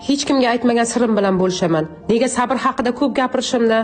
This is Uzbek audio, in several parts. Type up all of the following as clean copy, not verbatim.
Hech kimga aytmagan sirim bilan bo'lishaman. Nega sabr haqida ko'p gapirishimni,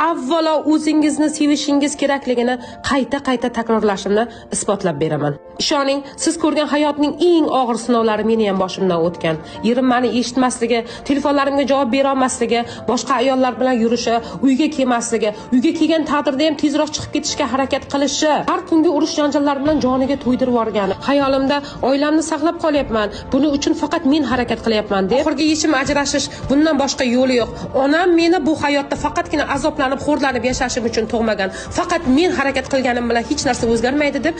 avvalo o'zingizni sevishingiz kerakligini qayta-qayta takrorlashimni isbotlab beraman. Ishoning, siz ko'rgan hayotning eng og'ir sinovlari meni ham boshimdan o'tgan. Erim meni eshitmasligi, telefonlarimga javob bera olmasligi, boshqa ayollar bilan yurishi, uyga kelmasligi, uyga kelgan taqdirda ham tezroq chiqib ketishga harakat qilishi, har kungi urush janjallar bilan joniga to'ydirib yuborgani. Xayolimda oilamni saqlab qolyapman, buning uchun faqat men harakat qilyapman deb. Oxirgi yechim ajrashish, bundan boshqa yo'li yo'q. Onam meni bu hayotda faqatgina azoblanib, xo'rlanib yashashim uchun tug'magan. Faqat men harakat qilganim bilan hech narsa o'zgarmaydi deb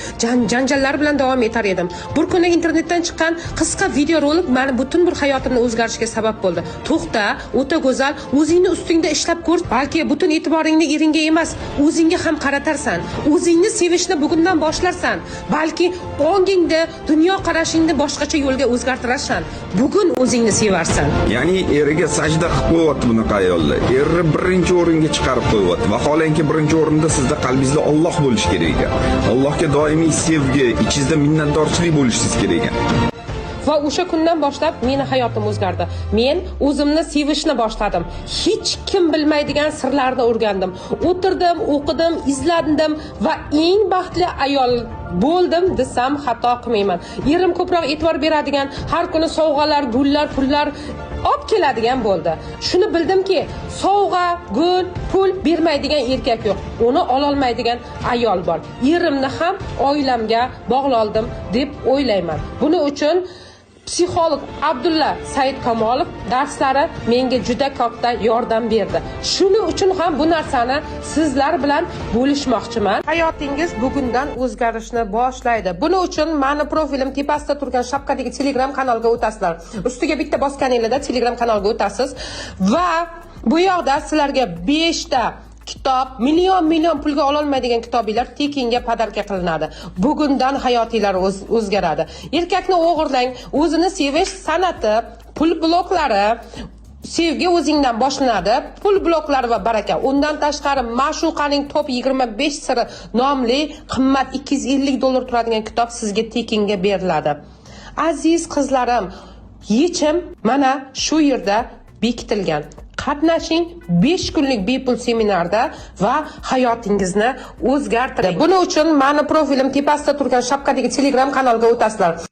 janjallar bilan davom etar edim. Bir kuni internetdan chiqqan qisqa videorolik meni butun bir hayotimni o'zgarishiga sabab bo'ldi. To'xta, o'ta go'zal, o'zingni ustingda ishlab ko'r, balki butun e'tiboringni eringga emas, o'zingga ham qaratarsan. O'zingni sevishni bugundan boshlarsan. Balki ongingda, dunyo qarashingni boshqacha yo'lga o'zgartirarsan. Bugun o'zingni sevarsan. Ya'ni eriga sajda qilib qo'yyapti bunaqa ayollar. Erni birinchi o'ringa chiqarib qo'yyapti. Vaholanki, birinchi o'rinda sizda qalbingizda Alloh bo'lishi kerak ekan. Allohga doimiy sevgi, ichingizda minnatdorchilik bo'lishingiz kerak ekan. Va o'sha kundan boshlab meni hayotim o'zgardi. Men o'zimni sevishni boshladim. Hech kim bilmaydigan sirlarni o'rgandim. O'tirdim, o'qidim, izlandim va eng baxtli ayol bo'ldim desam, xato qilmayman. Erim ko'proq e'tibor beradigan, har kuni sovg'alar, gullar, pullar olib keladigan bo'ldi. Shuni bildimki, sovg'a, gul, pul bermaydigan erkak yo'q. Uni ololmaydigan ayol bor. Erimni ham oilamga bog'loldim deb o'ylayman. Buning uchun psixolog Abdulla Said Kamolov darslari menga juda katta yordam berdi. Shuning uchun ham bu narsani sizlar bilan bo'lishmoqchiman. Hayotingiz bugundan o'zgarishni boshlaydi. Buning uchun mani profilim tepasida turgan shapkadagi Telegram kanalga o'tasizlar. Ustiga bitta bosganingizda Telegram kanalga o'tasiz va bu yoqda sizlarga 5 ta kitob, million million pulga ololmaydigan kitobinglar tekinga подарка qilinadi. Bugundan hayotinglar o'zgaradi. Erkakni o'g'irlang, o'zini sevish san'ati, pul bloklari, sevgi o'zingdan boshlanadi, pul bloklari va baraka. Undan tashqari, ma'shuqaning top 25 siri nomli qimmat 250 dollar turadigan kitob sizga tekinga beriladi. Aziz qizlarim, yechim mana shu yerda bekitilgan. Qatnashing 5 kunlik bepul seminarda va hayotingizni o'zgartiring. Buning uchun mani profilim tepasida turgan shapkadagi Telegram kanalga o'tasizlar.